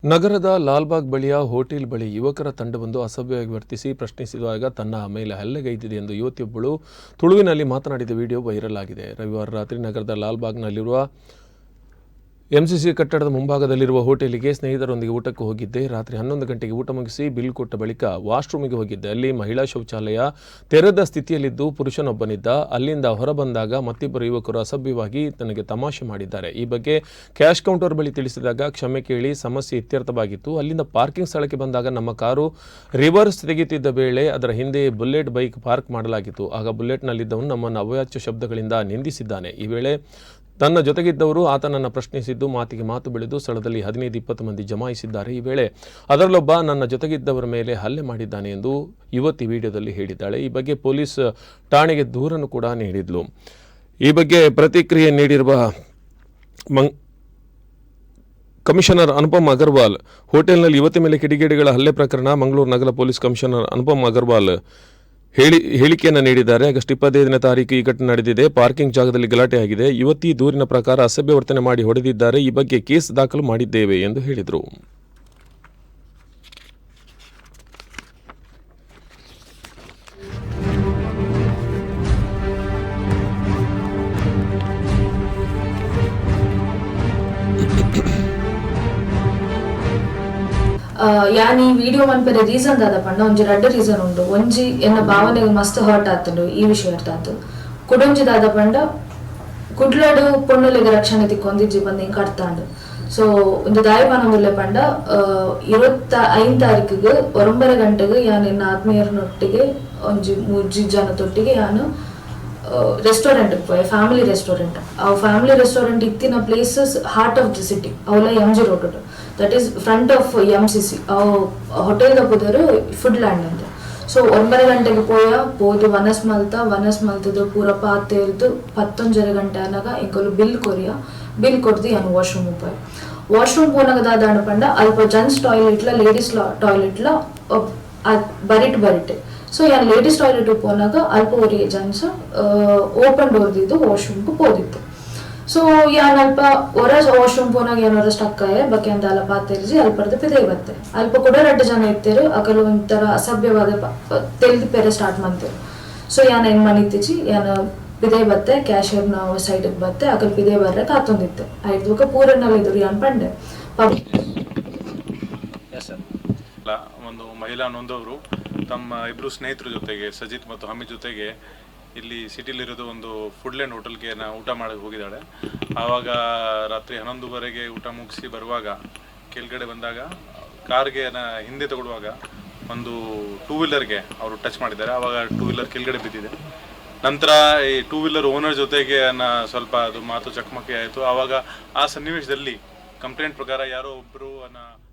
ನಗರದ ಲಾಲ್ಬಾಗ್ ಬಳಿಯ ಹೋಟೆಲ್ ಬಳಿ ಯುವಕರ ತಂಡವೊಂದು ಅಸಭ್ಯವಾಗಿ ವರ್ತಿಸಿ ಪ್ರಶ್ನಿಸಿದಾಗ ತನ್ನ ಮೇಲೆ ಹಲ್ಲೆಗೈದಿದೆ ಎಂದು ಯುವತಿಯೊಬ್ಬಳು ತುಳುವಿನಲ್ಲಿ ಮಾತನಾಡಿದ ವಿಡಿಯೋ ವೈರಲ್ ಆಗಿದೆ. ರವಿವಾರ ರಾತ್ರಿ ನಗರದ ಲಾಲ್ಬಾಗ್ನಲ್ಲಿರುವ ಎಂಸಿಸಿ ಕಟ್ಟಡದ ಮುಂಭಾಗದಲ್ಲಿರುವ ಹೋಟೆಲಿಗೆ ಸ್ನೇಹಿತರೊಂದಿಗೆ ಊಟಕ್ಕೆ ಹೋಗಿದ್ದೆ. ರಾತ್ರಿ 11 ಗಂಟೆಗೆ ಊಟ ಮುಗಿಸಿ ಬಿಲ್ ಕೊಟ್ಟ ಬಳಿಕ ವಾಶ್ರೂಮಿಗೆ ಹೋಗಿದ್ದೆ. ಅಲ್ಲಿ ಮಹಿಳಾ ಶೌಚಾಲಯ ತೆರೆದ ಸ್ಥಿತಿಯಲ್ಲಿದ್ದು ಪುರುಷನೊಬ್ಬನಿದ್ದ. ಅಲ್ಲಿಂದ ಹೊರಬಂದಾಗ ಮತ್ತಿಬ್ಬರು ಯುವಕರು ಅಸಭ್ಯವಾಗಿ ತನಗೆ ತಮಾಷೆ ಮಾಡಿದ್ದಾರೆ. ಈ ಬಗ್ಗೆ ಕ್ಯಾಶ್ ಕೌಂಟರ್ ಬಳಿ ತಿಳಿಸಿದಾಗ ಕ್ಷಮೆ ಕೇಳಿ ಸಮಸ್ಯೆ ಇತ್ಯರ್ಥವಾಗಿತ್ತು. ಅಲ್ಲಿಂದ ಪಾರ್ಕಿಂಗ್ ಸ್ಥಳಕ್ಕೆ ಬಂದಾಗ ನಮ್ಮ ಕಾರು ರಿವರ್ಸ್ ತೆಗೆಯುತ್ತಿದ್ದ ವೇಳೆ ಅದರ ಹಿಂದೆ ಬುಲೆಟ್ ಬೈಕ್ ಪಾರ್ಕ್ ಮಾಡಲಾಗಿತ್ತು. ಆಗ ಬುಲೆಟ್ನಲ್ಲಿದ್ದವನು ನಮ್ಮನ್ನು ಅವ್ಯಾಚ್ಯ ಶಬ್ದಗಳಿಂದ ನಿಂದಿಸಿದ್ದಾನೆ. ಈ ವೇಳೆ ತನ್ನ ಜೊತೆಗಿದ್ದವರು ಆತನನ್ನು ಪ್ರಶ್ನಿಸಿದ್ದು ಮಾತಿಗೆ ಮಾತು ಬೆಳೆದು ಸ್ಥಳದಲ್ಲಿ 15-20 ಮಂದಿ ಜಮಾಯಿಸಿದ್ದಾರೆ. ಈ ವೇಳೆ ಅದರಲ್ಲೊಬ್ಬ ನನ್ನ ಜೊತೆಗಿದ್ದವರ ಮೇಲೆ ಹಲ್ಲೆ ಮಾಡಿದ್ದಾನೆ ಎಂದು ಯುವತಿ ವಿಡಿಯೋದಲ್ಲಿ ಹೇಳಿದ್ದಾಳೆ. ಈ ಬಗ್ಗೆ ಪೊಲೀಸ್ ಠಾಣೆಗೆ ದೂರನ್ನು ಕೂಡ ನೀಡಿದ್ಲು. ಈ ಬಗ್ಗೆ ಪ್ರತಿಕ್ರಿಯೆ ನೀಡಿರುವ ಕಮಿಷನರ್ ಅನುಪಮ್ ಅಗರ್ವಾಲ್, ಹೋಟೆಲ್ನಲ್ಲಿ ಯುವತಿ ಮೇಲೆ ಕಿಡಿಗೇಡಿಗಳ ಹಲ್ಲೆ ಪ್ರಕರಣ ಮಂಗಳೂರು ನಗರ ಪೊಲೀಸ್ ಕಮಿಷನರ್ ಅನುಪಮ್ ಅಗರ್ವಾಲ್ ಹೇಳಿಕೆಯನ್ನು ನೀಡಿದ್ದಾರೆ. ಆಗಸ್ಟ್ 25ನೇ ತಾರೀಕು ಈ ಘಟನೆ ನಡೆದಿದೆ. ಪಾರ್ಕಿಂಗ್ ಜಾಗದಲ್ಲಿ ಗಲಾಟೆ ಆಗಿದೆ. ಯುವತಿ ದೂರಿನ ಪ್ರಕಾರ ಅಸಭ್ಯ ವರ್ತನೆ ಮಾಡಿ ಹೊಡೆದಿದ್ದಾರೆ. ಈ ಬಗ್ಗೆ ಕೇಸ್ ದಾಖಲು ಮಾಡಿದ್ದೇವೆ ಎಂದು ಹೇಳಿದರು. ಯಾನ್ ಈ ವಿಡಿಯೋ ಮನ್ಪೆರೆ ರೀಸನ್ ದಾದ ಪಂಡ ಒಂಜಿ ರಡ್ಡ್ ರೀಸನ್ ಉಂಡು. ಒಂಜಿ ಎನ್ನ ಭಾವನೆಗ್ ಮಸ್ತ್ ಹರ್ಟ್ ಆತುಂಡು ಈ ವಿಷಯ ಆತು. ಕುಡೊಂಜಿ ದಾದ ಪಂಡ ಕುಡ್ಲಡ್ ಪೊಣ್ಣುಲೆಗ್ ರಕ್ಷಣೆ ತಿಕ್ಕೊಂದಿಜ್ಜಿ ಪಂದ್ ಎಂಕ್ ಅರ್ಥ. ಸೊ ಒಂದು ದಾಯ ಪನೊಂದುಲ್ಲೆ ಪಂಡ 25 ತಾರೀಕಿಗ್ 9 ಗಂಟೆಗ್ ಯಾನ್ ಎನ್ನ ಆತ್ಮೀಯರನೊಟ್ಟಿಗೆ ಒಂಜಿ ಮೂಜಿ ಜನತೊಟ್ಟಿಗೆ ಯಾನ್ ರೆಸ್ಟೋರೆಂಟ್ ಪೋಯೆ, ಫ್ಯಾಮಿಲಿ ರೆಸ್ಟೋರೆಂಟ್. ಅವು ಫ್ಯಾಮಿಲಿ ರೆಸ್ಟೋರೆಂಟ್ ಇತ್ತಿನ places heart of the city, Avala M G road, that is front of M C C. ಅವು ಹೋಟೆಲ್ ಪುದರು ಫುಡ್ ಲ್ಯಾಂಡ್ ಅಂತ. ಸೊ 9 ಗಂಟೆಗೆ ಪೋಯ, ಪೋದು ವನಸ್ ಮಲ್ತ, ವನಸ್ ಮಲ್ತದು ಪೂರ ಪಾತೆರ್ದು 10:30 ಗಂಟೆ ಆನಗ ಎಂಕುಲು ಬಿಲ್ ಕೊರಿಯ. ಬಿಲ್ ಕೊರ್ದು ಯಾನ್ ವಾಶ್ರೂಮ್ ಪೋಯೆ. ವಾಶ್ರೂಮ್ ಪೋನಗ ದಾದ ಪಂಡ ಅಲ್ಪ ಜೆಂಟ್ಸ್ ಟಾಯ್ಲೆಟ್ಲ ಲೇಡೀಸ್ ಟಾಯ್ಲೆಟ್ಲ ಬರಿಟ್ ಬರಿಟ್. ಸೊ ಯಾನ್ ಲೇಡೀಸ್ ಟಾಯ್ಲೆಟ್ ಪೋನಾಗ ಅಲ್ಪ ಒರಿ ಜೆಂಟ್ಸ್ ಓಪನ್ ಡೋರ್ ದಿದ್ದು ವಾಶ್ರೂಮ್ಗೆ ಪೋದಿತ್ತು. ಸೊ ಯಾನ್ ಅಲ್ಪ ಹೊರ ವಾಶ್ರೂಮ್ ಪೋನಾಗ ಏನಾರ ಸ್ಟಕ್ ಆಯೆ ಬಕ್ಕೆ ಅಂತ ಅಲ್ಲ ಪಾತೆರ್ಜಿ ಅಲ್ಪರ್ದು ಪಿದೈ ಬತ್ತೆ. ಅಲ್ಪ ಕೂಡ ರಡ್ಡ್ ಜನ ಇತ್ತೇರು. ಅಕಲು ಒಂಥರ ಅಸಭ್ಯವಾದ ತೆಲ್ದು ಪೇರೆ ಸ್ಟಾರ್ಟ್ ಮಂತೇರು. ಸೊ ಯಾನ್ ಹೆಂಗ್ ಮನಿತ್ತಿಜಿ, ಯಾನ್ ಪಿದೈ ಬತ್ತೆ, ಕ್ಯಾಶಿಯರ್ನ ಸೈಡ್ಗೆ ಬತ್ತೆ. ಅಕಲ್ ಪಿದೈ ಬರ್ರೆ ಕಾತೊಂದಿತ್ತೆ. ಐದು ಬೊಕ ಪೂರನಲ್ಲಿ ಎದುರು ಯಾನ್ ಪಂಡೆ ಪಬ್ ಅಲ್ಲ, ಒಂದು ಮಹಿಳಾ ನೊಂದವರು ತಮ್ಮ ಇಬ್ಬರು ಸ್ನೇಹಿತರ ಜೊತೆಗೆ, ಸಜಿತ್ ಮತ್ತು ಹಮೀದ್ ಜೊತೆಗೆ ಇಲ್ಲಿ ಸಿಟಿಲಿರೋದು ಒಂದು ಫುಡ್ಲ್ಯಾಂಡ್ ಹೋಟೆಲ್ಗೆ ನಾ ಊಟ ಮಾಡಕ್ಕೆ ಹೋಗಿದ್ದಾಳೆ. ಆವಾಗ ರಾತ್ರಿ 11:30ಗೆ ಊಟ ಮುಗಿಸಿ ಬರುವಾಗ ಕೆಳಗಡೆ ಬಂದಾಗ ಕಾರ್ಗೆ ಹಿಂದೆ ತಗೊಳ್ಳುವಾಗ ಒಂದು ಟೂ ವೀಲರ್ಗೆ ಅವರು ಟಚ್ ಮಾಡಿದ್ದಾರೆ. ಆವಾಗ ಟೂ ವೀಲರ್ ಕೆಳಗಡೆ ಬಿದ್ದಿದೆ. ನಂತರ ಈ ಟೂ ವೀಲರ್ ಓನರ್ ಜೊತೆಗೆ ಸ್ವಲ್ಪ ಅದು ಮಾತು ಚಕಮಕಿ ಆಯಿತು. ಆವಾಗ ಆ ಸನ್ನಿವೇಶದಲ್ಲಿ ಕಂಪ್ಲೇಂಟ್ ಪ್ರಕಾರ ಯಾರೋ ಒಬ್ಬರು